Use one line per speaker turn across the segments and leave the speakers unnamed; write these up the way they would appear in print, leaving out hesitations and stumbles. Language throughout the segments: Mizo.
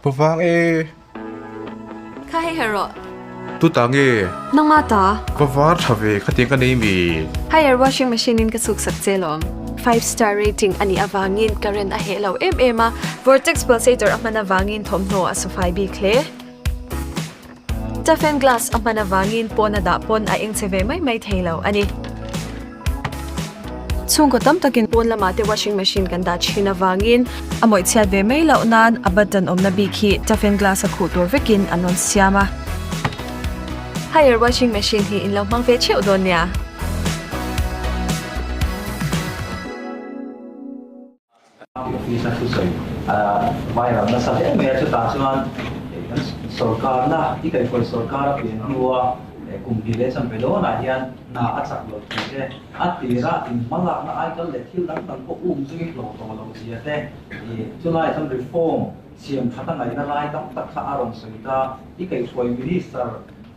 Pu vang e.
Kha hei her rawh.
Tu ta nge?
Nangma ta.
Va var tha ve khatiang ka nei mi.
Haier washing machine in ka chhuk sak che lawm. Five star rating a nih avangin current a heh lo em em a, vortex pulsator a hman avangin thawmhnaw a sufai bik hle. Toughen glass a hman avangin pawn a dah pawn a eng che ve mai mai thei lo a ni. Chhungkaw tam takin pawn lamah te washing machine kan dah thin avangin a mawih chhiat ve mai loh nan a button awmna bik hi toughen glass a khuh tur vekin an rawn siam a. Haier washing machine hi in lo hmang ve theuh dawn nia.
Office a thusawi viral nasa hle mai a, chutah chuan kan sorkarna i kaihhruai sorkar a pian hnua kum hnih leh chanve dawnah hian hna a chak lo thu te, a tira inhmalakna aikal leh thil dang dang pawh um zui hlawh tawh lo zia te, chulaiah chuan reform siam that a ngaihna lai tam tak kha a rawn sawi ta. I kaihhruai minister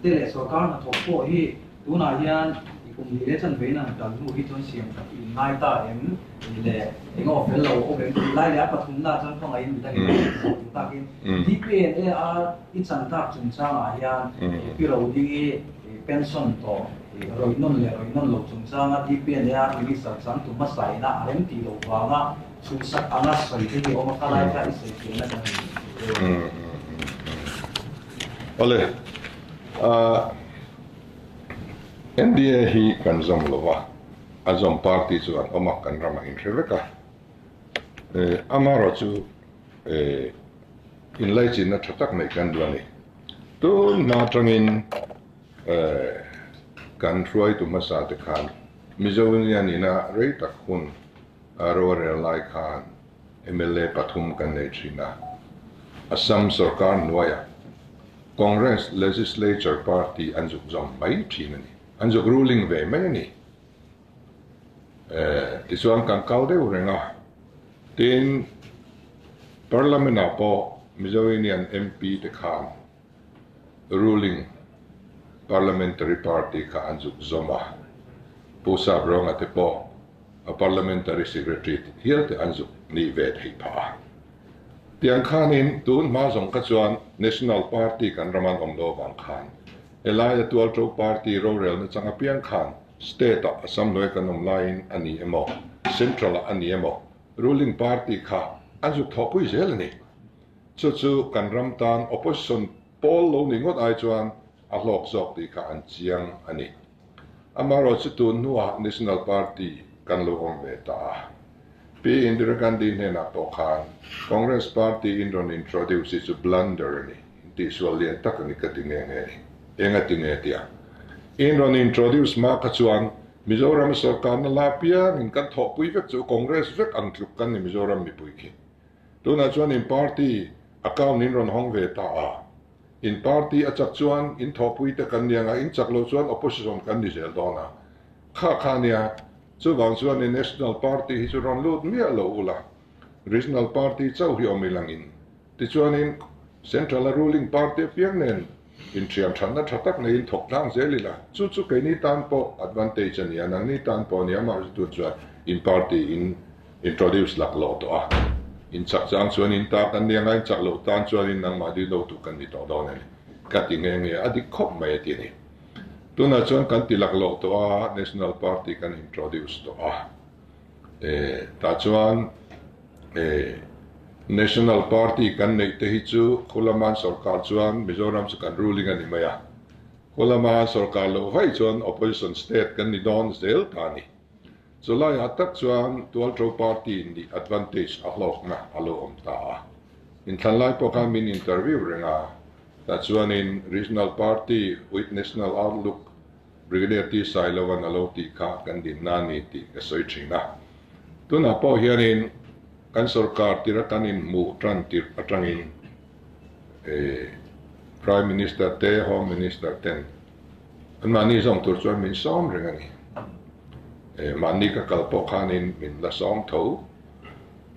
te leh sorkar hnathawk pawh hi Tunah hian i kum hnih leh chanve in an kal hnu hi chuan siam that i inngai ta em tih leh eng aw fel lo awm em tih lai leh a pathumna chuan khawngaihin midangin an rawn zawh duh takin DPNAR i chan tak chungchangah hian Pi Rodingi pension tawh rawih nawn leh rawih nawn lo chungchanga DPNAR Minister changtu hmasa ina a rem tih loh vanga chhuhsak anga sawi te hi a awm a, kha lai kha i sawi fiahna kan ni.
Awle. NDA hi kan zawm lo va, a zawm party chu an awm a, kan ramah inhre vek a. Amaherawhchu inlaichinna tha tak neih kan duh a ni. Tun hma atangin kan hruaitu hmasa te khan Mizo Union ina rei tak hun ro a rel lai khan mla pathum kan nei thin a, Assam sorkar hnuaiah Congress Legislature Party an zuk zawm mai thin a ni. An zuk ruling ve mai a ni. Tichuan kan kal deuh reng a, tin Parliament-ah pawh Mizo Union MP te khan ruling Parliamentary Party kha an zuk zawm a, Pu Saprawnga te pawh a Parliamentary Secretary hial te an zuk nih ve theih phah a. Tiang khanin tun hma zawng kha chuan National Party kan ram an awm lo avang khan helaia Tualṭo Party rorelna chang apiang khan State-ah Assam hnuai kan awm laiin a ni emaw, Central-ah a ni emaw ruling party kha an zuk thawhpui zel a ni. Chu chu kan ram tan opposition pawl lo ni ngawt ai chuan a hlawk zawk tih kha an chiang a ni. Amaherawhchu tun hnuah National Party kan lo awm ve ta a. Pi Indira Gandhi hnenah pawh khan Congress Party in rawn introduce hi chu blunder a ni, intihsual lian tak a ni ka ti nge nge ni. Eng a ti nge tia in rawn introduce hma kha chuan Mizoram sorkarna la piangin kan thawhpui vek chu Congress vek ang tluk kan ni Mizoram mipui khi. Tunah chuan in party account in rawn hawng ve ta a, in party a chak chuan in thawhpui te kan ni anga in chak lo chuan opposition kan ni zel dawn a, kha kha nia, chuvang chuan in national party hi chu rawn lut miah lo ula, regional party chauh hi awm ilangin, tichuanin central a ruling party apiang nen inthiam thatna tha tak neiin thawk tlang zel ila, chu chu keini tan pawh advantage a ni a, nangni tan pawh a ni a, amaherawhchu chuan in party in Introduce lak loh tawh a, in chak chang chuan in ta kan nia ngai, in chak loh tan chuan in nangmah dil lo tur kan ni tawh dawn a ni. Ka ti nghe nghe, a dik khawp mai a ti a ni. Tunah chuan kan ti lak loh tawh a, National Party kan introduce tawh a. E, tah chuan e, National Party kan neih te hi chu Khulaman sorkar chuan Mizoram chu kan ruling a ni mai a. Khulama sorkar loh vaih chuan opposition state kan ni dawn zel ta a ni. Chulaiah tak chuan Tualṭo Party nih advantage a hlawkna a lo awm ta a. Inthlan lai pawh khan min interview reng a, tah chuanin Regional Party with National Outlook Brigadier T Sailova'n a lo tih kha kan dinna a ni tih ka sawi thin a. Tunah pawh hianin kan sorkar tir a kan inhmuh tan tirh atangin Prime Minister te Home Minister ten Anmahni zawng tur chuan min sawm reng a ni. E, mahni ka kal pawh khanin min la sawm tho.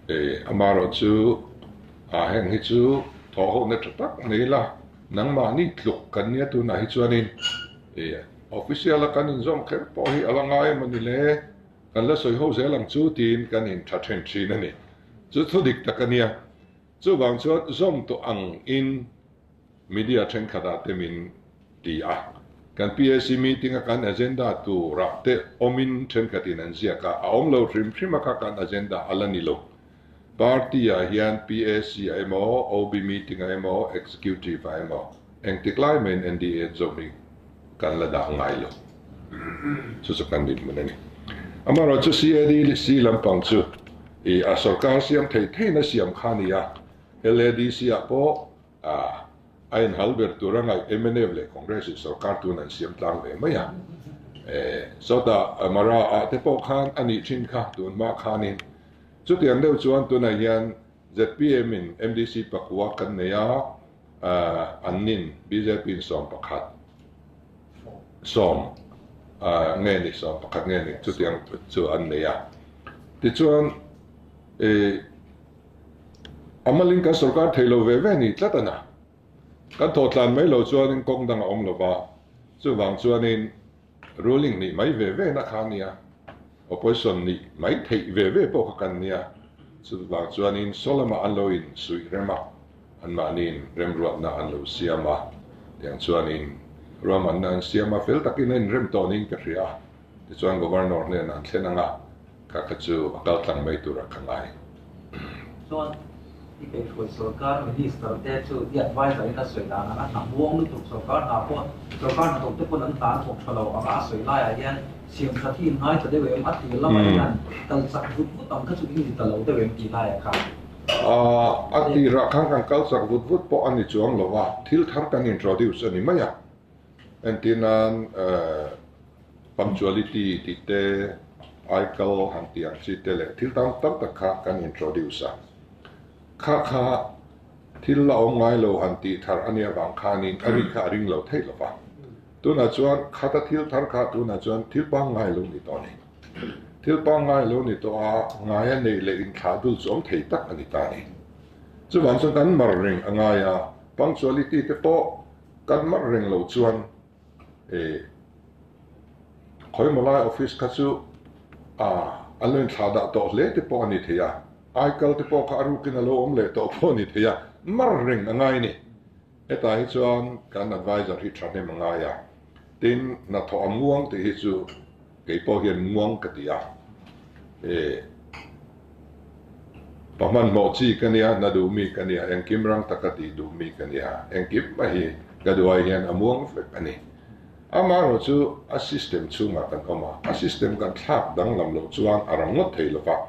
E, amaherawh chu a heng hi chu thawhhohna tha tak nei la, nangmahni tluk kan nia tunah hi chuanin e, official a kan inzawm kher pawh hi a la ngai emaw ni le, kan la sawi ho zel ang chu tiin kan intha then thin a ni. Chu thu dik tak a nia. Chuvang chuan zawm tawh ang in media thenkhat ah te min ti a. Kan PAC meeting a kan agenda tur ah te awm in thenkhat in an ziak a, a awm lo hrim hrim a kha kan agenda a la ni lo. Party ah hian PAC ah emaw, OB meeting ah emaw, Executive ah emaw engtik lai maiin NDA zawm hi kan la dah ngai lo. Chu chu kan dinhmun a ni. Amaherawhchu CADC lampang chu i a sorkar siam thei theiin a siam kha a ni a, LADC ah pawh a inhal ber tur a ngaih mnf leh Congress in sorkar tun an siam tlang ve mai a. Sawtah Mara ah te pawh khan a nih thin kha tun hma khanin chutiang deuh chuan tunah hian zpm in MDC pakua kan nei a, annin bjp in 11 sawm nge ni 11 nge ni chutiang chu an nei a. Tichuan i a malin kan sorkar thei lo ve ve ni tlat a na. Kan thawh tlan mai lo chuanin kawng dang a awm lo va, chuvang chuanin ruling nih mai ve ve na kha a nia, opposition nih mai theih ve ve pawh kha kan nia, chuvang chuanin saw lamah an lo insuih rem a, anmahniin remruatna an lo siam a, tiang chuanin ruahmanna an siam a, fel takin a inrem tawh niin ka hria a, tichuan Governor hnenah an thlen ang a. Ka kha chu a kal tlang mai tur a ka ngai.
Chuan i kaihhruai sorkar minister te chu i adviser in a sawi dan anga hna muang lutuk sorkar hna pawh sorkar hnathawk te pawn an hna an thawk tha lo anga a sawi laiah hian siam that hi in ngai ta deuh em a tir lamah hian kal chak vut vut ang kha chu in ni ta lo deuh em tih laiah khan.
A tirah khan kan kal chak vut vut pawh a ni chuang lo a, thil thar kan introduce a ni mai a. Entir nan punctuality tih te, aikal han tih ang chi te leh thil tam tam tak kha kan introduce a. Kha kha thil la awm ngai lo han tih thar a nih avang khanin a rin kha a ring lo theih lo va. Tunah chuan khata thil thar kha tunah chuan thil pangngai lo ni tawh a ni. Thil pangngai lo ni tawh a, ngai a neih leh inthlah dul chu awm thei tak a ni ta a ni. Chuvang chuan kan mar reng a ngai a, punctuality te pawh Kan mar reng lo chuan e khawimaw lai office kha chu a an lo inthlah dah tawh hle te pawh a ni thei a, aikal te pawh kha a rukin a lo awm leh tawh pawh a ni thei a, mar reng a ngai a ni. Hetah hi chuan kan advisor hi thahnem a ngai a, tin hnathawh a muang tih hi chu kei pawh hian muang ka ti a, e Pa hmanhmawh chi ka nia, hna duh mi ka nia, engkim rang taka tih duh mi ka nia, engkim mai hi ka duh ai hian a muang vek a ni. Amaherawh chu a system chhungah kan awm a, a system kan thlak danglam loh chuan a rang ngawt thei lova,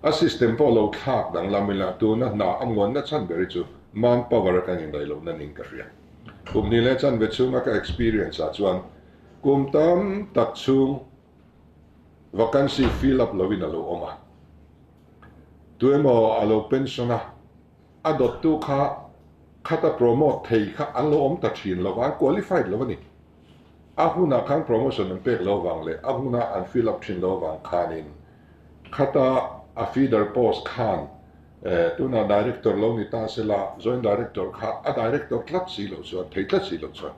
a system pawh lo thlak danglam ila tuna hna a muanna chhan ber hi chu manpower a kan indaih lohna ning ka hria. Kum hnih leh chanve chhunga ka experience ah chuan kum tam tak chhung vacancy fill up loin a lo awm a, tuemaw a lo pension a, a dawttu kha khata promote thei kha an lo awm ta thin lo va, an qualified lo a ni. A hunah khan promotion an pek lo vang leh a huna an fill up thin lo vang khanin khata a feeder post khan tunah director lo ni ta sela, joint director kha a director tlat si lo chuan, thei tlat si lo chuan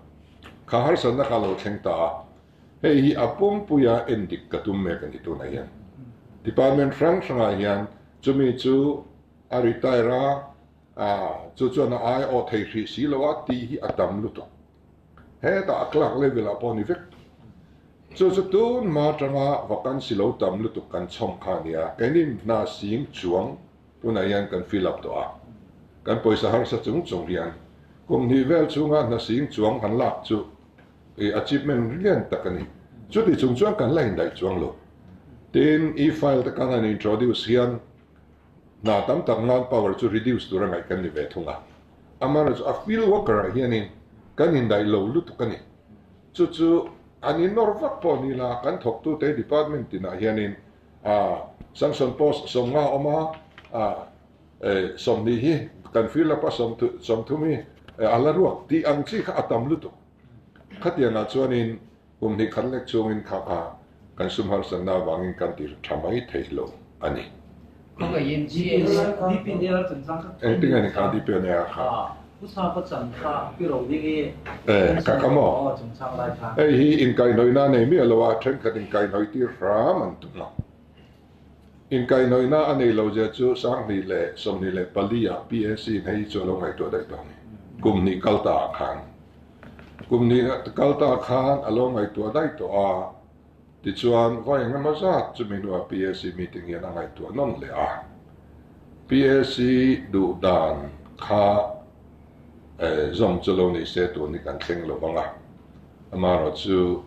kha harsatna kha a lo thleng ta a. Hei hi a pumpuia en dik ka tum mek a ni tunah hian. Department hrang hrangah hian chumi chu a retire a, chu chuan a ai awh thei hrih si lo a tih hi a tam lutuk. Hetah a clerk level ah pawh a ni vek. Chu chu tun hma atanga vacancy lo tam lutuk kan chhawm kha a nia. Keini hna sing chuang tunah hian kan fill up tawh a. Kan pawisa harsa chung chung hian kum hnih vel chhunga hna sing chuang han lak chu I achievement lian tak a ni. Chuti chung chuan kan la indaih chuang lo. Tin, e-file te kan han introduce hian hna tam tak manpower chu reduce tur a ngaih kan ni ve thung a. Amaherawhchu a field worker ah hianin kan indaih lo lutuk a ni. Chu chu an innawr vak pawh ni la, kan thawktute department tinah hianin sanction post 50 awm a, 20 hi kan fill up a, 30 hi a la ruak tih ang chi kha a tam lutuk. Khatiangah chuanin kum hnih khat lek chungin kha kha kan sum harsatna avangin kan ti tha mai thei lo a ni. Engtin nge ni kha DPNA kha? Eh, ka ka maw? Hei hi inkaihhnawihna nei miah lo a, thenkhat inkaihhnawih tir hram an tum a. Inkaihhnawihna a nei lo zia chu 2024 ah PAC in hei chu a lo ngaihtuah daih tawh a ni. Kum hnih kal ta ah khan kum hnih kal ta khan a lo ngaihtuah daih tawh a, tichuan vai engemaw zat chumi hnuah PAC meeting hian a ngaihtuah nawn leh a. PAC duh dan kha zawm chu lo ni se tun hi kan thleng lo vang a, amaherawh chu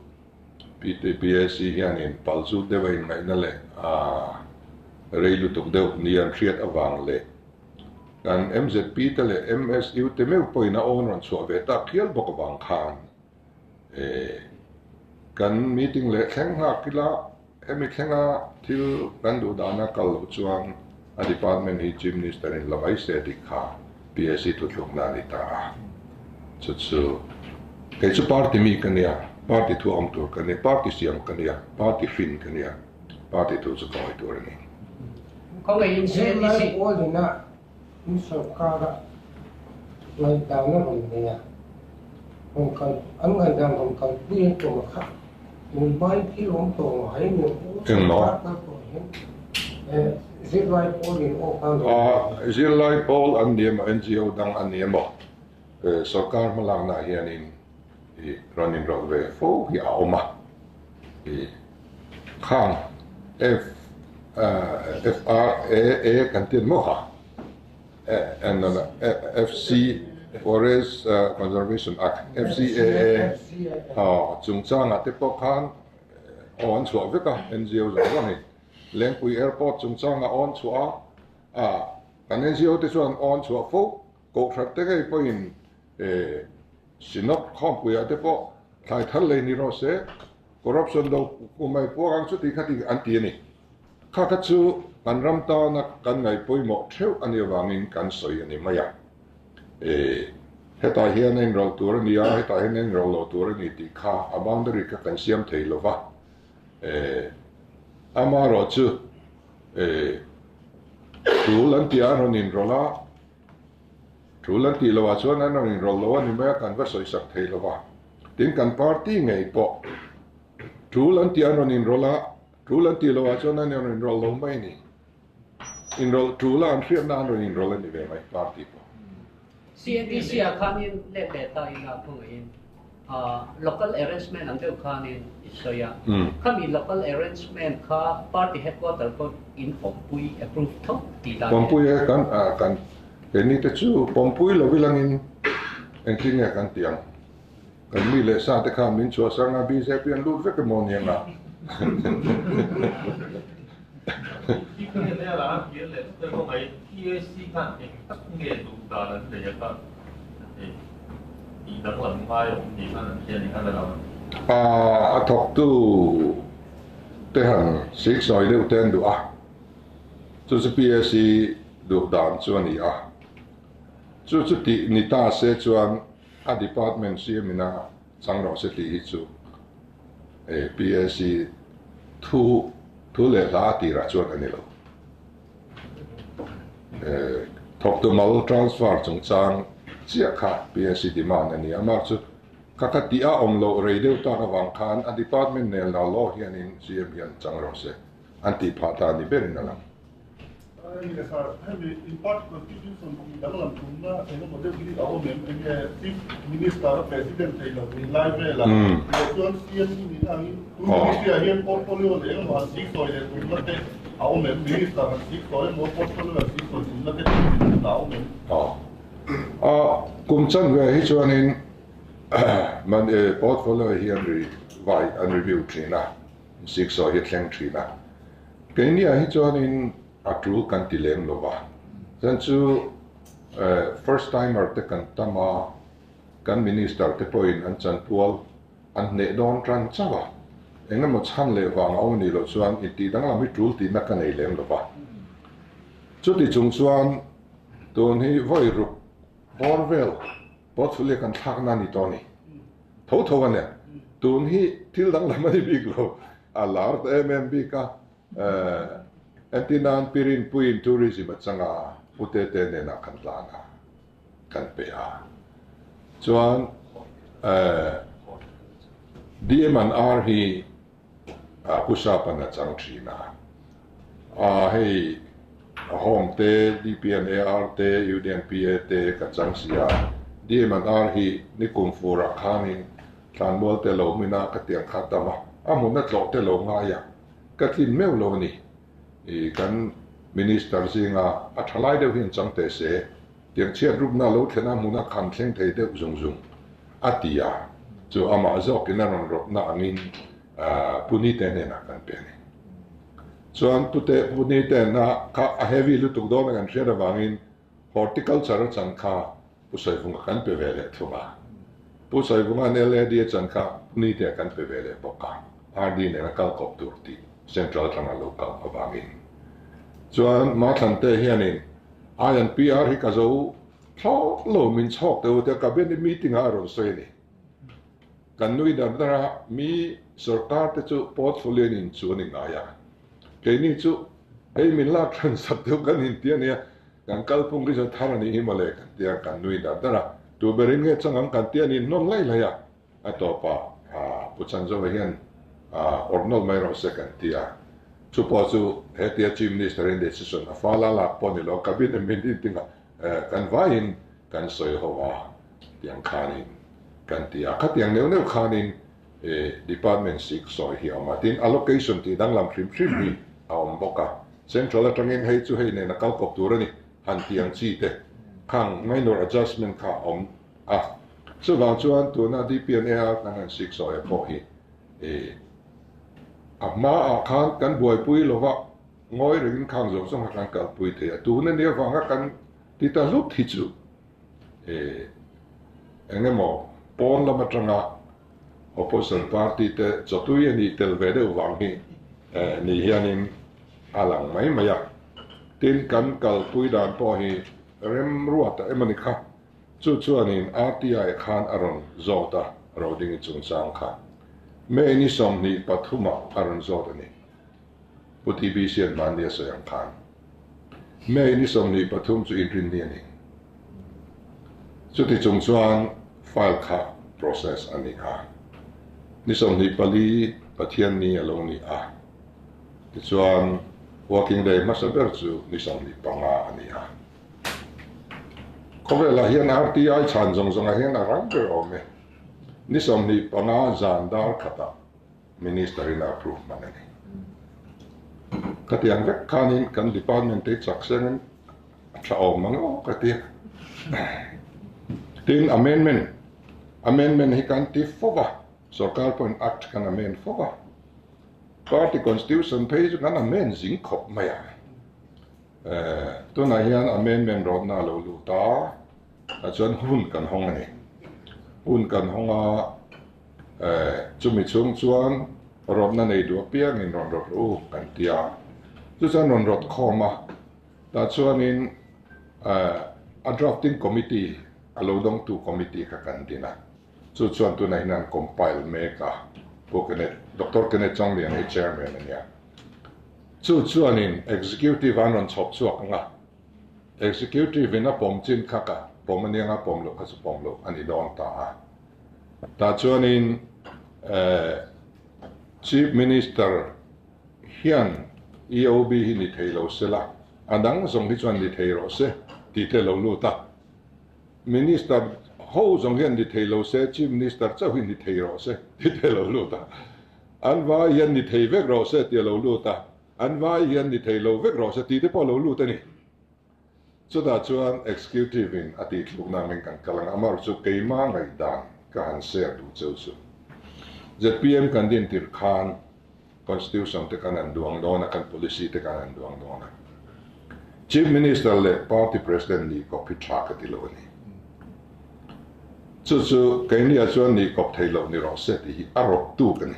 PAC hianin pal zut deuh a inngaihna leh a rei lutuk deuh ni an hriat avang leh kan MZP te leh MSU te meuh pawhin a awn rawn chhuah ve tak hial bawk avang khan kan meeting leh thleng nghak ila hemi thlenga thil kan duh dana kal loh chuan a department hi Chief Minister in la mai se tih kha PAC thuthlukna a ni ta a. Chu chu kei chu party mi ka nia, party thu awm tur ka nia, party siam ka nia, party hrin ka nia, party thu chu ka awih tur a ni.
Khawngaih in
Zirlai
CNDC.
pawl ina in sorkara ngaihdan a rawn nei a, rawn kal an ngaihdan rawn kalpui a tum a kha tunhma in thil awm tawh ngai ni ang
Engmaw?
sorkar kal tawh hian zirlai pawl in aw khan rawn
A zirlai pawl an ni emaw NGO dang an ni emaw sorkar hmalakna ah hianin i rawn inrawlh ve fo hi a awm a, i khang F FRAA kan ti maw kha FC Forest Conservation Act FCAA chungchangah te pawh khan aw an chhuah vek a NGO zawng zawng hi Lengpui Airport chungchangah aw an chhuah a kan NGO te chuan aw an chhuah fo Kohhran te ngei pawhin Synod khawmpuiah te pawh thlai thar lei ni rawh se, corruption do kum mai puak ang chuti kha ti an ti a ni. Kha kha chu kan ram tana kan ngaih pawimawh theuh a nih avangin kan sawi a ni mai a. Hetah hian a inrawlh tur a ni a, hetah hian a inrawlh loh tur a ni tih kha a boundary kha kan siam thei lo va. Amaherawhchu tul an tih a rawn inrawlh a. Tul an tih loh ah chuan an rawn inrawlh lo a ni mai a, kan va sawisak thei lo va. Tin, kan party ngei pawh tul an tih an rawn inrawlh a, tul an tih loh ah chuan an rawn inrawlh lo mai a ni. Inrawlh tul a an hriatna an rawn inrawlh a ni ve mai party pawh.
CNDC ah khanin let leh ta ila khawngaihin Local arrangement ang deuh khanin i sawi a, khami local arrangement kha party headquarter pawh in pawmpui approve tho tih dan
e. Pawmpui e, kan kan keini te chu pawmpui lo ilangin engtin nge kan tih ang? Kan mi leh sa te khan min chhuah sang a, bjp an lut vek emaw ni ang a? A thawktu te han siksawi deuh te an duh a, chu chu PAC duh dan chu a ni a. Chu chu tih ni ta se chuan a department CM in a chang rawh se tih hi chu PAC thu thu leh hla a tirah chuan a ni lo. Thawktu mal transfer chungchang chiah kha PAC demand a ni a, mark chu kha kha tih a awm loh rei deuh tak avang khan a department nel lo law hianin CM hian chang rawh se an tih phah ta ni berin a lang.
Hemi in party constitution tih danglam tumna engemaw deuh hi a awm em? Enge Chief Minister a President thei lo tih lai velah leh chuan CM hi nih angin tun ministry ah hian portfolio leh engemaw han siksawi leh tumna te a awm em? Minister han siksawi emaw portfolio han siksawi tumna te tih a awm em?
A kum chanve hi chuanin portfolio hi an vai an review thin a, siksawi hi a thleng thin a. Keiniah hi chuanin a tul kan ti lem lo va, chuan chu first timer te kan tam a, kan minister te pawhin an chanpual an hneh dawn tan chauh a, engemaw chhan leh vang a awm anih loh chuan intih danglam hi tul tihna ka nei lem lo va. Chuti chung chuan tun hi vawi ruk bawr vel portfolio kan thlakna a ni tawh a ni. Tho tho a nia, tun hi thil danglam a ni bik lo. A lar ta em em bik a, entirnan Pirinpuiin tourism a chang a, Pu Tete nenah kan hlan a, kan pe a. Chuan DM and R hi Pu Sapan a chang thin a. A hei Home te, DPNAR te, UDNPA te ka chang si a. DM and R hi nikum furah khanin thlanmual te lo hmin a ka tiang kha tam a, a hmun a tlawh te lo ngai a, ka tlin meuh lo a ni. I kan Minister zinga a tha lai deuh hian chang teh se, tiang chhiat rupna lo thlen a hmun a khan thleng thei deuh zung zung a ti a, chu amah zawkin a rawn rawtna angin Pu Nite hnenah kan pe a ni. Chuan Pute Pu Nite na kha a heavy lutuk dawn a kan hriat avangin Horticulture a chan kha Pu Sawivunga kan pe ve leh thung a. Pu Sawivunga'n LAD a chan kha Pu Nite kan pe ve leh bawk a, RD nen a kal kawp tur tih Central atanga lo kal avangin. Chuan Mathlante hianin I and PR hi ka zo thlawt lo min chhawk teh u tia Cabinet meeting ah a rawn sawi a ni. Kan nui dar dar a, mi sorkar te chu portfolio in in chu an inngai a, keini chu hei min lak thlan sak deuh kan inti a nia, kan kalphung hi chu thar a nih hi mawle kan ti a, kan nui dar dar a, tu berin nge chang ang kan ti a ni hnawn lai lai a, a tawpah Pu Chanzova hian awrh nawlh mai rawh se kan ti a, chu pawh chu hetia Chief Minister in decision a fal a lak pawh ni lo, Cabinet meeting ah kan vaiin kan sawi ho a. Tiang khanin kan ti a, khatiang neuh neuh khanin department sik sawi hi a awm a, tin allocation tih danglam hrim hrim hi a awm bawk a, central atangin hei chu hei nen a kal kawp tur a ni han tih ang chi te khang minor adjustment kha a awm a, chuvang chuan tuna DPNA kan han sik sawi a pawh hi a hmaah khan kan buaipui lova ngawi rengin khang zawng zawng kha kan kalpui thei a, tuna nia vanga kan ti ta hlut hi chu. E eng emaw pawn lam atanga opposition party te chawtui a nih tel ve deuh vang hi ni hianin a lang mai mai a. Tin, kan kalpui dan pawh hi remruata emaw ni kha, chu chuanin RTI khan a rawn zawt a, Rodingi chungchang kha May ni 23 ah a rawn zawt a ni. Pu TBC an hmanni a sawi ang khan May ni 23 chu inrinni a ni. Chuti chung chuan file kha process a ni a. Ni 24 Pathianni a lo ni a. Tichuan working day hmasa ber chu ni 25 a ni a. Khawvelah hian RTI chhan zawng zawngah hian a rang ber awm e. Ni 25 zan dar khatah Minister in a approve hman a ni. Khatiang vek khanin kan department te chak sengin a tha awm mang aw ka ti a. Tin amendment, amendment hi kan ti fo va, sorkar pawhin act kan amend fo va. Party constitution phei chu kan amend zing khawp mai a. Tunah hian amendment rawtna a lo lut a, tah chuan hun kan hawng a ni. Hun kan hawng a. Chumi chhung chuan rawtna nei duh apiangin rawn rawt rawh u kan ti a, chu chuan rawn rawt khawm a, tah chuanin a drafting committee a lo dawngtu committee kha kan din a, chu chuan tunah hian an compile mek a, Pu Kenneth, Doctor Kenneth Chawnglian hi chairman a nia, chu chuanin executive an rawn chhawp chhuak ang a, executive in a pawm chin kha ka pawm aniang a, pawm loh kha chu pawm loh a ni dawn ta a. Tah chuanin Chief Minister hian EOB hi ni thei lo se la, a dang zawng hi chuan ni thei rawh se tih te lo lut a. Minister ho zawng hian ni thei lo se, Chief Minister chauh hi ni thei rawh se tih te lo lut a. An vai hian ni thei vek rawh se tih a lo lut a, an vai hian ni thei lo vek rawh se tih te pawh a lo lut a ni. Chutah chuan Executive in a tih thlukna angin kan kal ang, amaherawh chu keimah ngaihdan ka han share duh cheu chu. Zpm kan din tirh khan Constitution te kan han duang dawn a, kan policy te kan han duang dawn a. Chief Minister leh Party President nih kawp hi tha ka ti lo a ni. Chu chu keiniah chuan nih kawp thei loh ni rawh se tih hi a rawttu ka ni.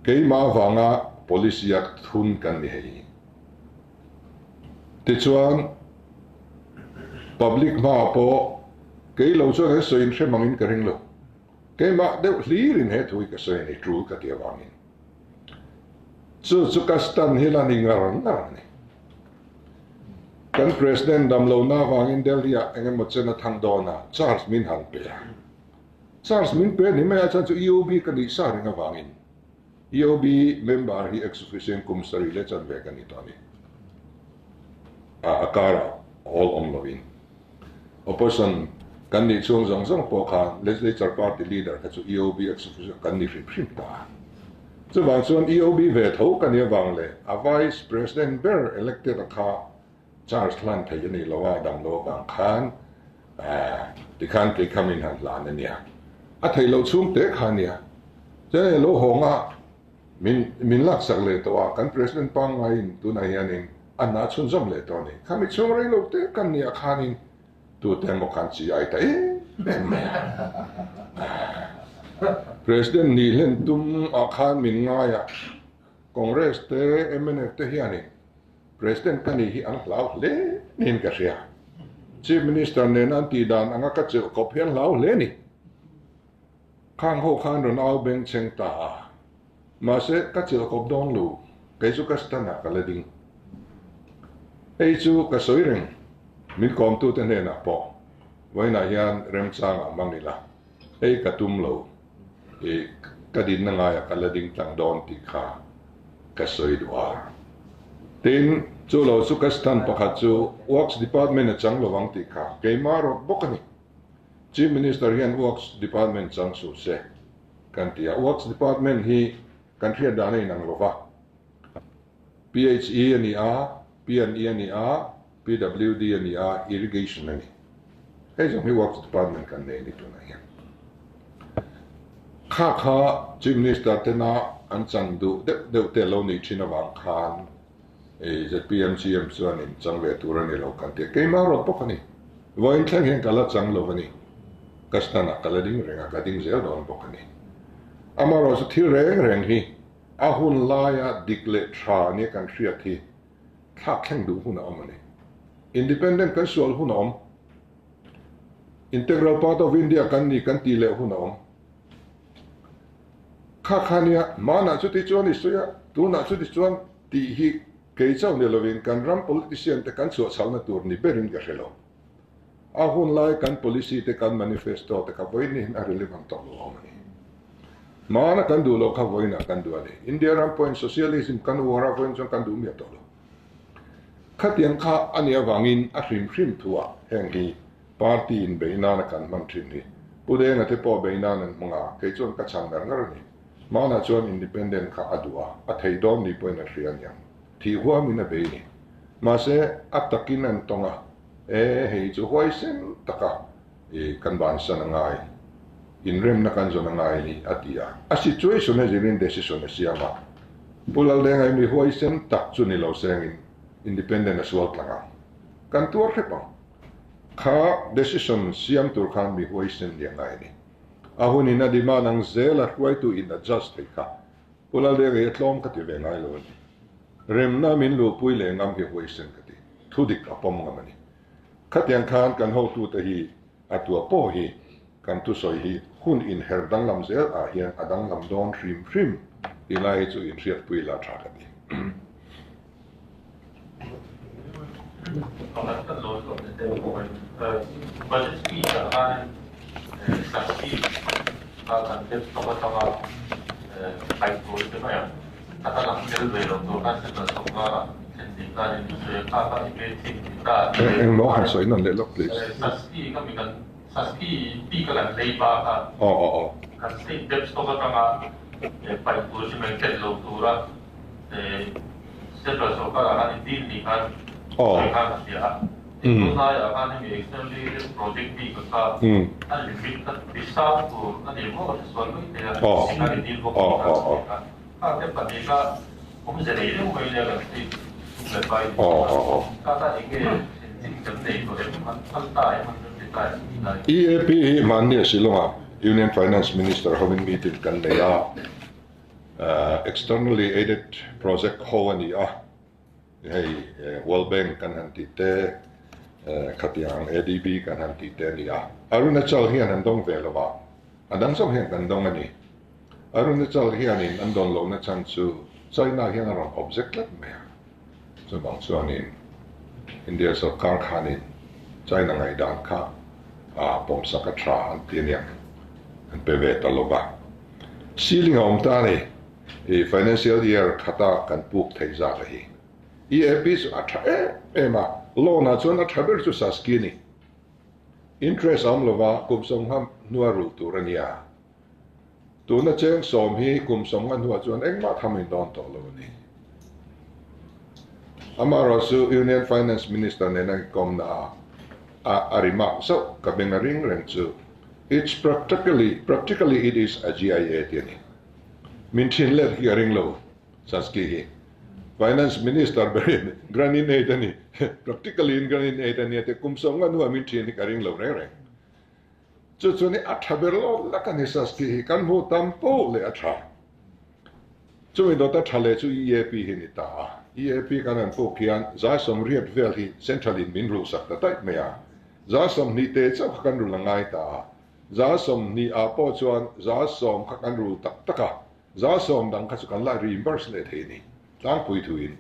Keimah avanga policy a thun kan ni hei. Tichuan, public hmaah pawh kei lo chuan he sawi inhre mangin ka ring lo. Keimah deuh hlirin he thu hi ka sawi a ni, tul ka ti avangin. Chu chu ka stand hi la ni ngar ngar a ni. Kan President dam lohna avangin Delhi-ah eng emaw chen a thang dawn a, charge min han pe a. Charge min pe ni mai a, chuan chu EOB ka nih sa reng avangin. EOB member hi ex-officio in kum sarih leh chanve ka ni tawh a ni. A karah awl awm lovin. Opposition kan nih chhung zawng zawng pawh khan Legislature Party Leader kha chu EOB ex-officio kan ni hrim hrim ta a. Chuvang chuan EOB ve tho ka nih avang leh a Vice President ber elected a kha charge hlan thei a nih lo a, dam lo avang khan tikhan kei kha min han hlan a nia. A theih loh chhung te kha a nia. Chuan lo hawng a Min min laksak leh tawh a, kan President pangngaiin tunah hianin a hna chhunzawm leh tawh a ni. Khami chhung rei lo te kan nih ah khanin tute emaw khan chi ai ta em em mai a. President nih hlen tum ah khan min ngai a, Congress te mnf te hianin President ka nih hi an hlau hle niin ka hria. Chief Minister nena an tih dan anga ka chelh kawp hi an hlau hle a ni. Khang ho khan rawn au beng cheng ta a, mahse ka chilh kawp dawn lo, kei chu ka stand ah ka la ding. Hei chu ka sawi reng, min kawmtute hnenah pawh vawiinah hian remchang ah hmang ila, hei ka tum lo, ih ka dinna ngaiah ka la ding tlang dawn tih kha ka sawi duh a. Tin, chu lo chu ka stand pakhat chu Works Department a chang lovang tih kha keimah rawt bawk a ni. Chief Minister hian Works Department chang suh se kan ti a, Works Department hi kan hriat dan a inang lo va, PHE a ni a, PNE a ni a, PWD a ni a, Irrigation a ni. Hei zawng hi Works Department kan nei a ni tunah hian. Kha kha Chief Minister tena an chang duh deuh deuh te lo nih thin avang khan ZPM CM chuan in chang ve tur a ni lo kan ti a, keimah rawt bawk a ni. Vawiin thleng hian ka la chang lo a ni. Ka stand ah ka la ding reng a, ka ding zel dawn bawk a ni. Amaherawhchu thil reng reng hi a hun laia dik leh tha nia kan hriat hi thlak thleng duh hun a awm a ni. Independent kan sual hun a awm. Integral part of India kan ni kan tih leh hun a awm. Kha kha nia, hmanah chuti chuan i sawi a, tunah chuti chuan tih hi kei chauh ni lovin kan ram politician te kan chhuah chhalna tur ni berin ka hre lo. A hun lai kan policy te kan manifesto te kha vawiin hian a relevant tawh lo awm a ni. Hmana kan duh loh kha vawiinah kan duh a ni. India ram pawhin socialism kan uar a, vawiin chuan kan duh miah tawh lo. Khatiang kha a nih avangin a hrim hrim thuah heng hi Party in bei nana kan hman thin hi Pu Denga te pawh bei nan an hmang a, kei chuan ka chhan ngar ngar a ni. Hmanah chuan independent kha a duh a, a thei dawn ni pawhin a hria aniang. Thih huamin a bei ni. Mahse, a takin an tawng a, e, hei chu huaisen taka i kan bansan a ngai, inremna kan zawn a ngai hi a ti a. A situation a zirin decision a siam a. Pu Laldenga hi mi huaisen tak chu ni lo sengin independent a sual tlang ang. Kan tuar hrep ang. Kha decision siam tur khan mi huaisen ni a ngai a ni. A hunin a demand ang zel a hruaitu in adjust thei kha Pu Laldenga hi a tlawm ka ti ve ngai lo a ni. Remna min luhpui leh ngam hi huaisen ka ti. Thudik a pawm ngam a ni. Khatiang khan kan hotute hi a tua pawh hi kan thusawi hi hun inher danglam zel ah hian a danglam dawn hrim hrim tih lai hi chu inhriatpui la tha ka ti. Engmaw han sawi nawn leh lawk please. Aw aw aw.
Central sorkar ah khan in dil ni khan sawi khan ka hria a, in tunlai ah khan hemi externally aided project bik a kha a limit kha ti sang tur a ni maw ka hre sual mai thei a, ti khan in dil bawk ni khan ka hria a, khang te pahnih kha awmze nei deuh mai nia kan state sum leh pai ni a, kha kha eng nge thlen chin kan nei tawh em, an phal ta em an ti ta em ti lai.
EAP hi hmanni a Shillong ah Union Finance Minister hovin meeting kan nei a. Externally aided project ho a ni a, hei World Bank kan han tih te, khatiang ADB kan han tih te a ni a. Arunachal hian an dawng ve lo a, a dang zawk hian kan dawng a ni. Arunachal hianin an dawn lohna chhan chu China hian a rawn object tlat mai a, chuvang chuanin India sorkar khanin China ngaihdan kha pawmsak a tha an ti aniang, an pe ve ta lo va. Ceiling a awm ta a ni. I financial year khata kan puk thei zat a hi. EAP chu a tha em em a, loan ah chuan a tha ber chu Saski a ni. Interest a awm lova kum sawmnga hnua rulh tur a nia. Tuna cheng sawm hi kum sawmnga hnuah chuan engmah tham in dawn tawh lo a ni. Amaherawhchu Union Finance Minister nena inkawmna ah a a remark zauh ka beng a ring reng chu It's practically practically it is a GIA tih a ni. Min thin let hi a ring lo Saski hi. Finance Minister berin grant in aid a ni practically in grant in aid a nia tih kum sawmnga hnuah min thin hi ka ring lo reng reng. Chu chuan i a tha ber lawt lak a ni Saski hi kan hmuh tam poh leh a tha. Chumi dawta tha leh chu EAP hi ni ta a. EAP kan han puk hian zai sawmriat vel hi Central in min rulhsak ta daih mai a. Za 20 te chauh kha kan rul a ngai ta a. Za 20 ah pawh chuan za 10 kha kan rul tak tak a. Za 10 dang kha chu kan la reimburse leh thei a ni tlangpui thuin.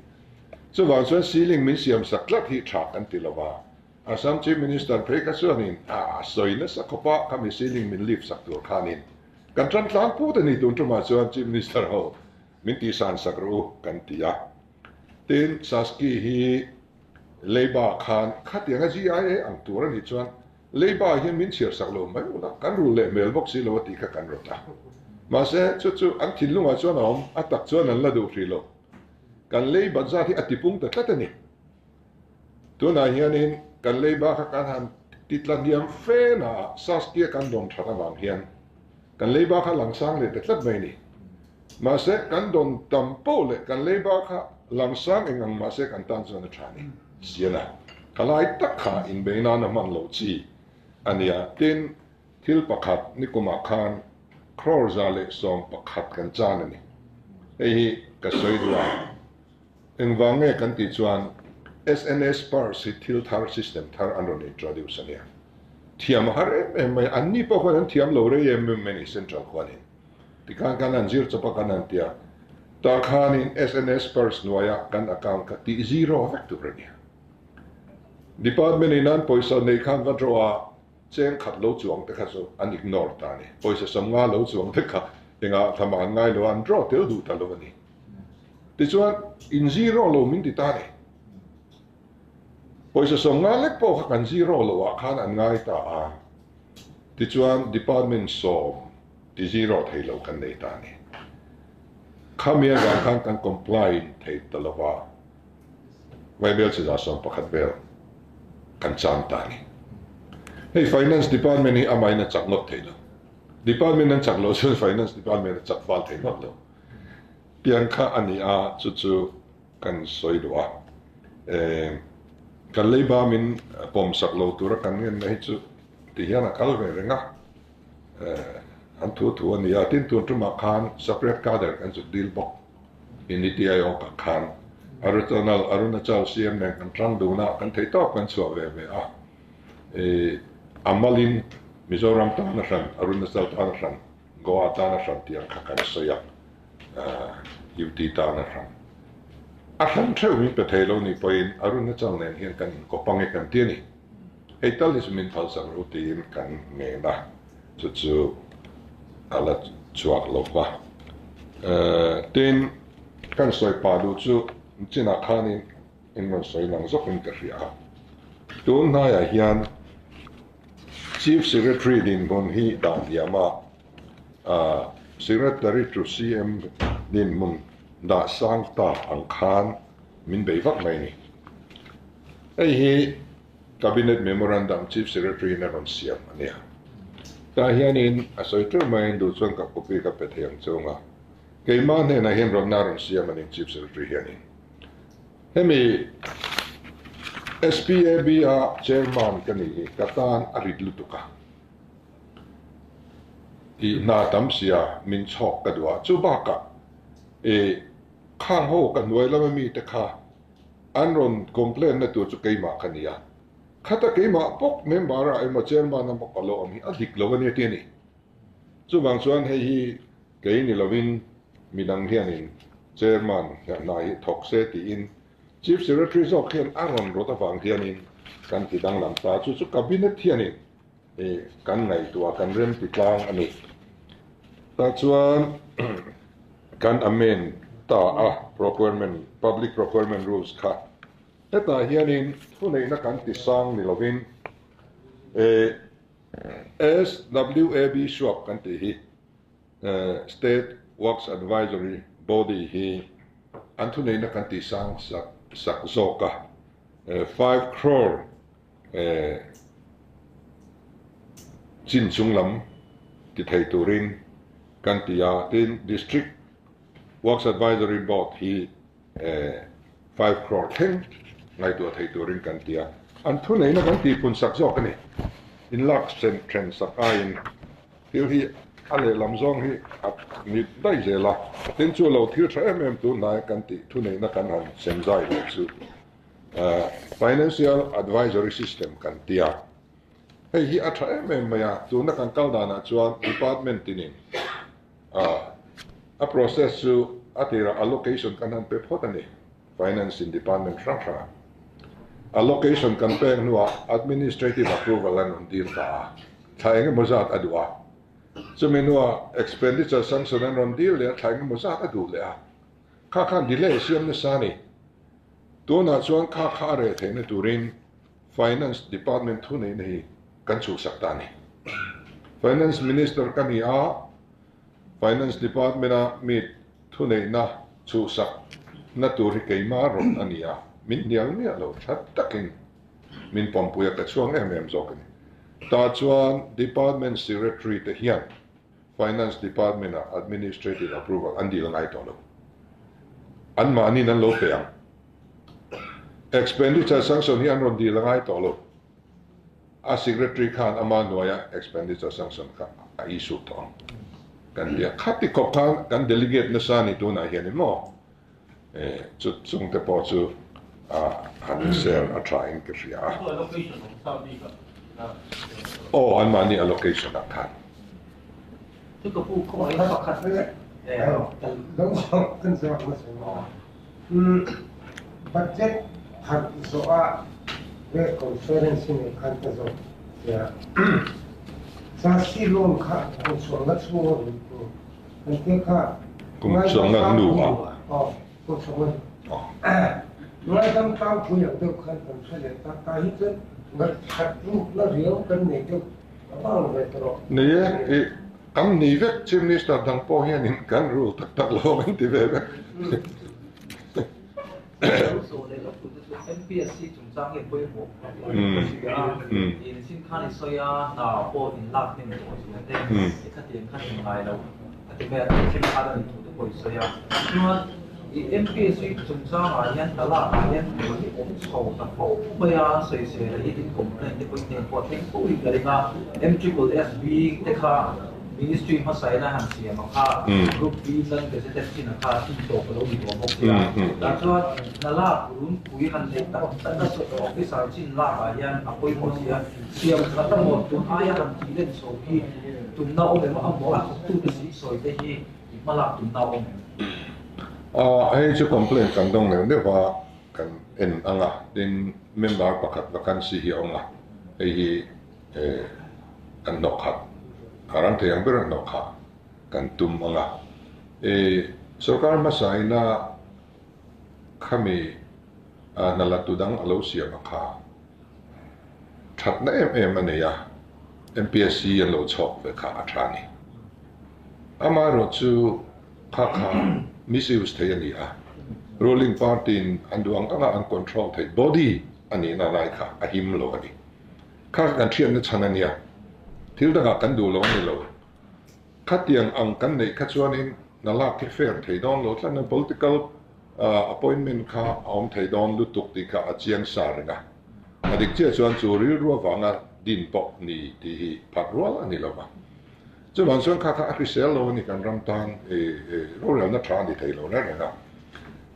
Chuvang chuan ceiling min siamsak tlat hi tha kan ti lo va. Assam Chief Minister phei kha chuanin a sawi nasa khawp a, khami ceiling min lift sak tur khanin kan tan tlang put a ni tun tumah chuan Chief Minister ho min tihsan sak rawh u kan ti a. Tin, Saski hi Leiba khan khatianga GIA ang tur a nih chuan Leiba hian min chhiar sak lo mai ula, kan rul leh hmel bawk si lo a tih kha kan rawt a. Mahse, chu chu an thinlungah chuan a awm, a tak chuan an la duh hrih lo. Kan Leiba zat hi a tipung ta tlat a ni. Tunah hianin kan leiba kha kan han ti tla hniam fe na Saskia kan dawn that avang hian kan leiba kha langsang leh ta tlat mai a ni. Mahse kan dawn tam poh leh kan leiba kha langsang eng ang mahse kan tan chuan a tha a ni. Siana ka lai tak kha inbei nana hman loh chi a nia. Tin, thil pakhat nikumah khan crore 111 kan chan a ni. Hei hi ka sawi duh a. Engvang nge kan tih chuan SNS purse hi thil thar, system thar an rawn introduce a nia. Thiam a har em em mai a, anni pawh khuan an thiam lo rei em em mai a ni central khuanin. Tikhan kan han zir chawp a kan han ti a, tah khanin SNS purse hnuaia kan account kha tih zero vek tur a nia. Department in an pawisa nei khan va draw a, cheng khat lo chuang te kha chu an ignore ta a ni. Pawisa 50 lo chuang te kha engah thlamah an ngai lo a, an draw tel duh ta lo a ni. Tichuan, in zero lo min ti ta a ni. Pawisa 50 lek pawh kha kan zero lo ah khan an ngai ta a. Tichuan, department 10 ti zero thei lo kan nei ta a ni. Khami avang khan kan comply thei ta lo va, Vaibel chi 11 vel kan chang ta a ni. Hei Finance Department hi amahin a chak ngawt thei lo. Department an chak loh chuan Finance Department a chak fal thei ngawt lo. Tiang kha a ni a, chu chu kan sawi duh a. Kan leiba min pawmsak lo tura kan ngenna hi chu ti hian a kal ve reng a, an thu thu a ni a. Tin, tun tumah khan separate cadre kan zuk dil bawk. Niti Aayog ah khan Arunachal Arunachal CM nen kan tang dun a, kan thei tawk kan chhuah ve ve a. A malin Mizoram tan a hran, Arunachal tan a hran. Goa tana hran tih ang kha kan sawi a, UT tana hran. A hran theuh min pe thei lo nih pawhin Arunachal nen hian kan inkawp ang e kan ti a ni. Hei tal hi chu min phalsak ru tiin kan ngen a, chu chu a la chhuak lo va. Tin, kan sawi pah duh chu chinah khanin in rawn sawi lang zawkin ka hria a. Tun hnaiah hian Chief Secretary dinhmun hi dah hniam a, Secretary to CM dinhmun dah sang ta ang khan min bei vak mai a ni. Hei hi Cabinet Memorandum Chief Secretary in a rawn siam a nia. Tah hianin a sawi teuh maiin duh chuan ka copy ka pe thei ang chung a, keimah hnenah hian rawnna a rawn siam a ni Chief Secretary hianin. Hemi SPAB a chairman ka nih hi ka tan a rit lutuk a, tih hna tam sia min chhawk ka duh a, chu bakah i khang ho ka hnuai lama mite kha an rawn complain na tur chu keimah ka ni a, khata keimah bawk member ah emaw chairman a bawk a lo awm hi a dik lo a nia ti a ni. Chuvang chuan hei hi kei ni lovin midang hianin Chairman hian hna hi thawk se tiin Chief Secretary zawk hian a rawn rawt avang hianin kan ti danglam ta. Chu chu Cabinet hianin kan ngaihtuah kan rem ti tlang a ni. Tah chuan kan amend ta a, procurement, public procurement rules kha. Hetah hianin thuneihna kan ti sang ni lovin SWAB suak kan tih hi State Works Advisory Body hi an thuneihna kan tih sang sak sak zawk a, 5 crore chin chung lam ti thei turin kan ti a, tin District Works Advisory Board hi 5 crore thleng ngaihtuah thei turin kan ti a, an thuneihna kan tihpun sak zawk a ni. In lak then sak aiin thil hi a lehlam zawng hi a ni daih zel a, tin chu lo thil tha em em tunhnai kan tih thuneihna kan han sem zai leh chu Financial Advisory System kan ti a, hei hi a tha em em mai a, tuna kan kal danah chuan department tinin A process chu a tirah allocation kan han pe phawt a ni, Finance in department hrang hrangah. Allocation kan pek hnuah administrative approval an rawn dil ta a, thla eng emaw zat a duh a. Chumi hnuah expenditure sanction an rawn dil leh a, thla eng emaw zat a duh leh a. Kha khan delay siam nasa a ni. Tunah chuan kha kha a reh theihna turin Finance department thuneihna hi kan chhuhsak ta a ni. Finance Minister ka ni a, Finance Department a mi thuneihna chhuhsak na tur hi keimah rawn a ni a, min hnial miah lo tha takin min pawmpui a, ka chhuang em em zawk a ni. Tah chuan Department Secretary te hian Finance Department ah Administrative Approval an dil ngai tawh lo. Anmahniin an lo pe ang. Expenditure Sanction hi an rawn dil a ngai tawh lo. A secretary khan ama hnuaia expenditure sanction kha a issue tawh ang kan ti a, khati khawp khan kan delegate nasa a ni tunah hian in maw chu chungte pawh chu a han sel a tha in ka hria a. Aw anmahni allocation ah khan.
Budget pharh zawh ah press conference in khan ka zawh tiah Chasi loan kha kum sawmnga chhung a rui tu kan te kha
Kum sawmnga hnu ah.
Aw kum sawmnga hnu ngaidam tlangpui ang deuh khan kan hre leh ta ta hi chuan ngaihthlat rukna riau kan nei deuh a vang ve ta rawh.
Ni e, i kan ni vek Chief Minister dang pawh hianin kan rul tak tak lo ang ti ve vek.
MPSC chungchang hi a pawimawh ka hria a, in chin khan i sawi a, hna pawh in lak hnem tawh zia te, i khatiang khan in ngai lo a ti mai a, tih thenkhat a nih thu te pawh i sawi a. Chuan i MPSC chungchangah hian hna lakah hian thil hi awm chho ta fo mai a, sawisel a hi in complaint te pawh i hnen pawh a thleng fo in ka ring a, MSSB te kha Ministry hmasa in a han siam ang kha, Group B lan gazetted chin ang kha tin tawp a lo ni tawh bawk sia. Tah chuan hna lak runpui han neih tak tak a officer chin lak ah hian a pawimawh sia. Siam that a maw tun aia han tih len chho hi tumna awm em a maw a thawktute si sawi te hi i hma lak tumna awm em?
Hei chu complaint kan dawng neuh neuh a, kan en ang a, tin member pakhat vacancy hi a awm a, hei hi Kan hnawh khat, a rang thei ang ber hnawh kha kan tum ang a. Sorkar hmasa ina khami hna la tu dang a lo siam a kha thatna em em a nei a, MPSC an lo chhawk ve kha a tha a ni. Amaherawhchu kha kha misuse thei a ni a, ruling party in an duh ang anga an control theih body a nihna lai kha a him lo a ni. Kha kan hriatna chhan a nia, thil dangah kan duh lo a ni lo. Khatiang ang kan neih kha chuanin hna lak hi fair thei dawn lo tlat a, political appointment kha a awm thei dawn lutuk tih kha a chiang sa reng a. A dik chiah chuan chu rilru avanga din pawh ni tih hi phat rual a ni lo va. Chuvang chuan kha kha a hrisel lo a ni kan ram tan rorelna tha a ni thei lo reng reng a.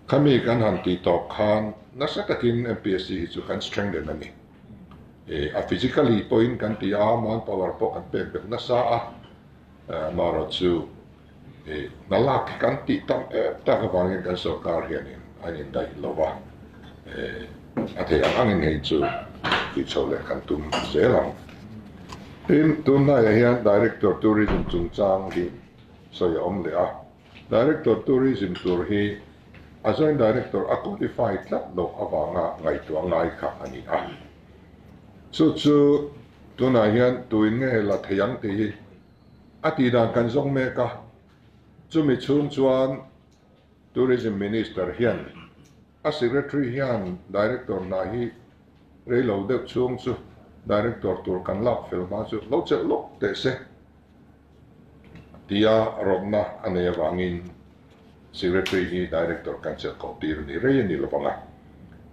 Khami kan han tih tawp khan nasa takin MPSC hi chu kan strengthen a ni. A physically pawhin kan ti a, manpower pawh kan pek belh nasa a, amaherawhchu hna lak hi kan tih tam em tak avangin kan sorkar hianin an indaih lo va, a theih ang angin hei chu tih chhoh leh kan tum zel ang. Tin, tunhnaiah hian Director Tourism chungchang hi sawi a awm leh a. Director Tourism tur hi a Joint Director a qualify tlat loh avanga ngaihtuah ngai kha a ni a. Chu chu tunah hian tuin nge la thei ang tih hi a tihdan kan zawng mek a. Chumi chhung chuan Tourism Minister hian a Secretary hian Director hna hi rei lo deuh chhung chu Director tur kan lak fel hma chu lo chelh lawk teh se tia rawtna a nei avangin Secretary hi Director kan chelh koh tir a ni rei a ni lovang a.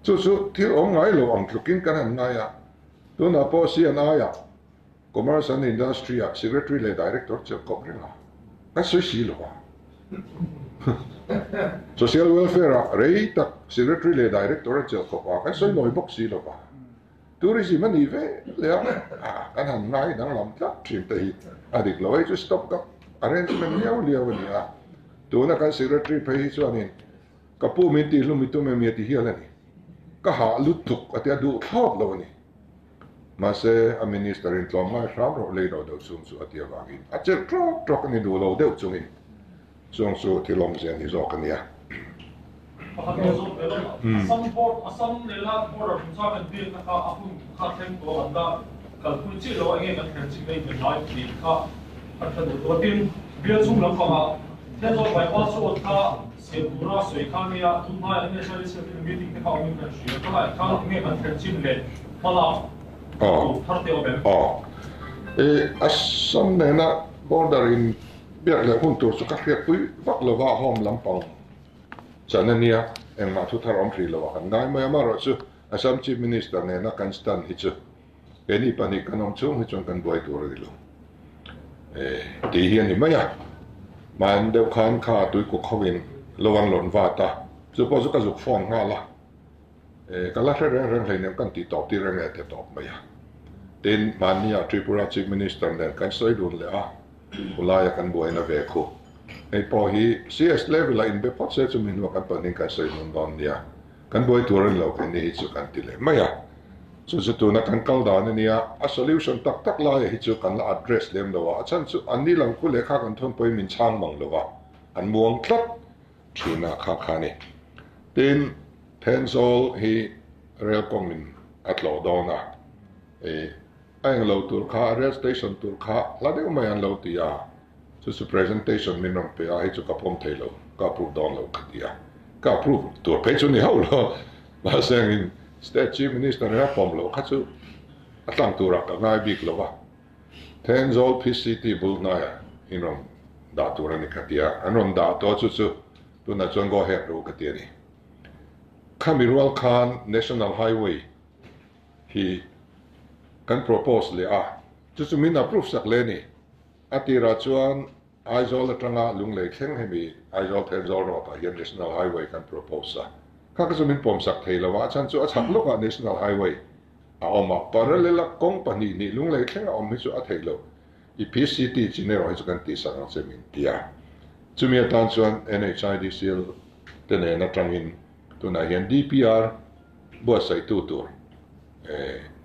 Chu chu thil awm ngai lo ang tlukin kan han ngai a, tunah pawh CNI-ah Commerce and Industry ah Secretary leh Director chelh kawp reng a, kan sawi si lo a. Social Welfare ah rei tak Secretary leh Director a chelh kawp a, kan sawi nawi bawk si lo a. Tourism a nih ve leh a, kan han ngai danglam tlat thin te hi a dik lo. Hei chu stop gap arrangement liau liau a ni a. Tuna kan Secretary phei hi chuanin ka pu min tihhlum i tum em i a ti hial a ni. Ka hah lutuk a ti a, duh thlawt lo a ni. Mahse, a minister in tlawmngai hram rawh lei lo deuh chung chu a ti avangin a chelh tawk tawk a ni duh lo deuh chungin chung chu thil awmzia ni zawk a nia.
Pakhat lo zawk ve lawm. Assam board, Assam nena border chungchang kan biakna kha a hun kha thleng tawh an la kalpui chiah lo a, enge kan thlen chin lei ve ngai tih kha kan hre duh tawh a. Tin, bial chung lampangah Thenzawl bypass road kha siam tura sawi kha nia, tun hmaiah NHIDC meeting te kha awmin kan hria. Tunah khan enge kan thlen chin leh hmalak tur thar te awm em?
Aw. I Assam nena border in biak leh hun tur chu ka hriatpui vak lova home lampang chan a nia, engmah thu thar awm hrih lo a kan ngai mai a, amaherawhchu Assam Chief Minister nena kan stand hi chu Keini pahnih kan awm chhung hi chuan kan buai tur a ni lo tih hi a ni mai a. Hman deuh khan kha tuikuk hovin lo an lawn vat a, chu pawh chu ka zuk phone nghal a, ka la hre reng reng hleinem kan tih tawp tir reng e ti tawp mai a. Tin, hmannia Tripura Chief Minister nen kan sawi dun leh a, khulaia kan buaina ve khu. Hei pawh hi CS level a inbe phawt se chumi hnuah kan pahnihin kan sawi dun dawn nia. Kan buai tur a ni lo keini hi chu kan ti leh mai a. Chu chu tuna kan kal dan a nia, a solution tak tak laia hi chu kan la address lem lo a, a chhan chu an ni lang khu lehkha kan thawn pawhin min chhang mang lo a, an muang tlat thin a kha kha a ni. Tin, Thenzawl hi rail kawngin a tlawh dawn a, i a englo tur kha, rail station tur kha hla deuh mai an lo ti a, Chu chu presentation min rawn pe a, hei chu ka pawm thei lo, ka approve dawn lo ka ti a. Ka approve tur phei chu ni hauh lo, mahse engin State Chief Minister nen a pawm loh kha chu a tlang turah ka ngai bik lo a. Thenzawl PCT bul hnaiah in rawn dah tur a ni ka ti a, an rawn dah tawh chu chu tunah chuan go ahead ru ka ti a ni. Khami rual khan National Highway hi kan propose leh a, chu chu min approve sak leh a ni. A tirah chuan Aizawl atanga Lunglei thleng hemi Aizawl Thenzawl Road ah hian National Highway kan propose a. Kha kha chu min pawmsak thei lo a, a chhan chu a chhak lawkah National Highway a awm a, parallel a kawng pahnih hnih Lunglei thleng a awm hi chu a theih loh. I PCT chin erawh hi chu kan tihsak ang che min ti a. Chumi atan chuan NHIDCL te nen atangin tunah hian DPR buatsaihtu tur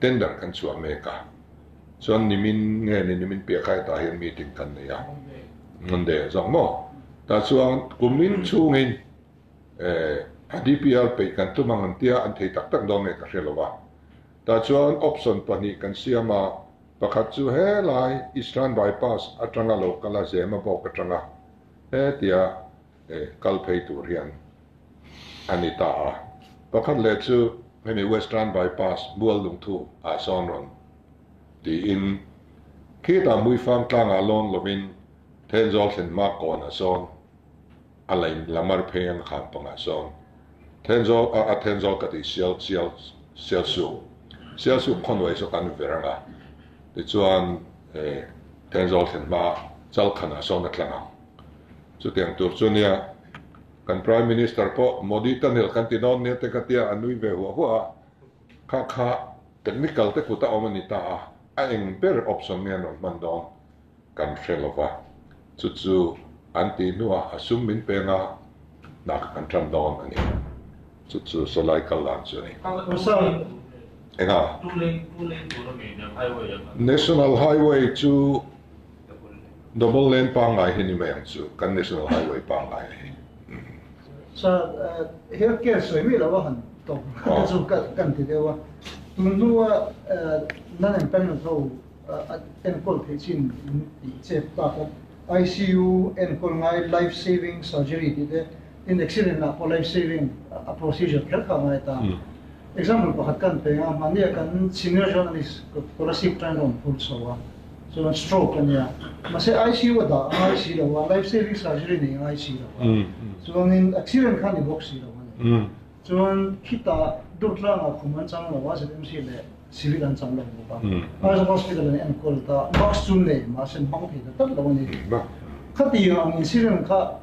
tender kan chhuah mek a, chuan nimin nge ni nimin piah kha hetah hian meeting kan nei a, Monday a zawk maw? Tah chuan kumin chhungin a DPR peih kan tum ang an tia, an thei tak tak dawn nge ka hre lo a, tah chuan option pahnih kan siam a, pakhat chu helai Eastern Bypass atanga lo kal a Zemabawk atanga hetia kal phei tur hian a ni ta a. Pakhat leh chu hemi Western Bypass Mual Lungthu ah sawn rawn tiin khitah Muifang tlangah lawn lovin Thenzawl thlen hma kawnah sawn a lain lamar phei ang khan pangah sawn Thenzawl a a Thenzawl ka tih sial sial Sialsuk Sialsuk khawnawih chu kan ver ang a tichuan Thenzawl thlen hma Chalkhanah sawn a tlang ang. Chutiang tur chu nia kan Prime Minister pawh Modi tunnel kan ti dawn nia te ka tia a nui ve huah huah a, kha kha technical te kut a awm a ni ta a, a eng ber option nge an rawn hman dawn kan hre lo va, chu chu an tih hnuah a sum min peng a, hna kha kan tan dawn a ni. Chu chu sawlai kal dan chu a ni. Enga? National Highway chu. Double lane pangngai hi ni mai ang chu, kan national highway pangngai hi.
Sir, health care sawi mi lo a han tawp te chu kan ti deuh a. Tun hnua non-empanelled ho enkawl theih chin in tih chep tak a, ICU enkawl ngai life saving surgery tih te, tin accident ah pawh life saving a procedure kher kha a ngai ta. Example pakhat kan pe a, mahnia kan senior journalist Kolasib tan rawn phur chho a, chuan stroke a nia, mahse ICU a dah a ngai si lo a, life saving surgery nei a ngai si lo a, chuanin accident kha a ni bawk si lo a ni. Chuan khitah Durtlangah khum an chang lo a, ZMC leh Civil an chang lo bawk a, Aizawl Hospital an enkawl ta, mask chu nei mahse an hmang thei ta tlat lo a ni. Khatiang ang incident kha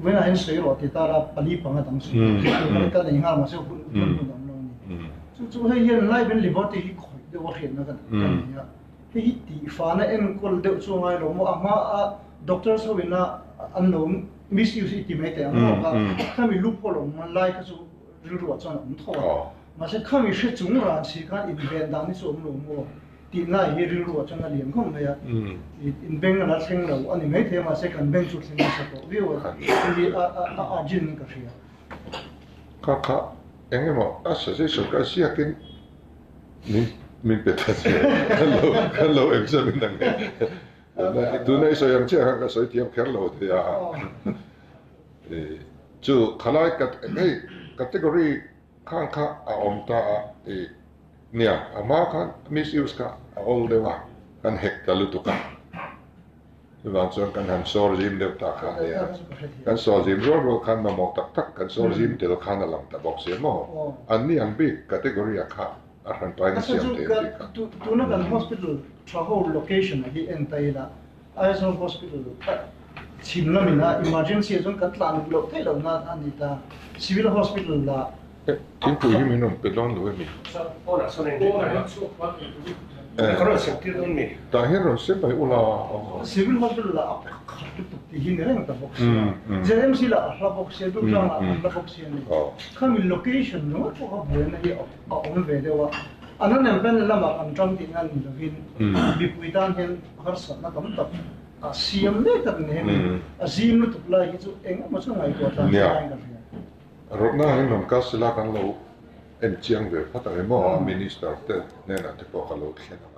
vawiinah hian sawi rawh ti ta la pali panga dang sawi tur ka nei nghal mahse hun hun hun awm lo a ni. Chu chu hei hian life and liberty hi khawih deuh a hriatna kan nei a, hei hi tihfana enkawl deuh chu a ngai lo maw, a hmaa doctors ho ina an lo misuse i ti mai teh ang maw kha, khami loophole awm lai kha chu rilru ah chuan a awm tho a, mahse khami hre chung ran si khan inven dan hi chu awm lo maw tih lai hi rilru ah chuan a lian khawp mai a, inbeng a la thleng lo a ni maithei a, mahse kan beng chu thleng nasa tawh viau a, hei hi a urgent ka hria.
Kha kha eng emaw a suggestion ka ziakin min min pe ta che, kan lo kan lo examine ang e. Tuna i sawi ang chiah khan ka sawi thiam kher lo thei a. Chu khalai hei category khang kha a awm ta a i nia a hma khan misuse kha a awl deuh a kan hek ta lutuk a chuvang chuan kan han sawr zim deuh ta kha a nia kan sawr zim rual rual khan mamawh tak tak kan sawr zim tel khan a lang ta bawk sia maw an ni ang bik category ah kha a hran pain a siam thei ang bik a.
Tuna kan hospital tha ho location ah hi en ta ila Aizawl Hospital chhim lamin a emergency ah chuan kan tlan duh loh theih loh nan a ni ta. Civil Hospital lah.
Thingpui hi min rawn pe dawn lo emi? Tah hian rawn sem mai ula.
Civil Hospital lah a khat lutuk tih hi ni reng ta bawk sia. ZMC lah a hla bawk sia, Durtlang lah a hla bawk sia a ni. Khami location ringawt pawh kha buaina hi a awm ve deuh a. A nanem vel lamah kan ṭang tihna ni lovin mipui tan hian harsatna tam tak a siam mek tak ni hemi a zim lutuk lai hi chu eng emaw chu ngaihtuah tlan thin laiin ka hria.
Rawtna hi rawn kal sela kan lo en chiang ve phawt ang emaw a minister te hnenah te pawh ka lo thlen ang a.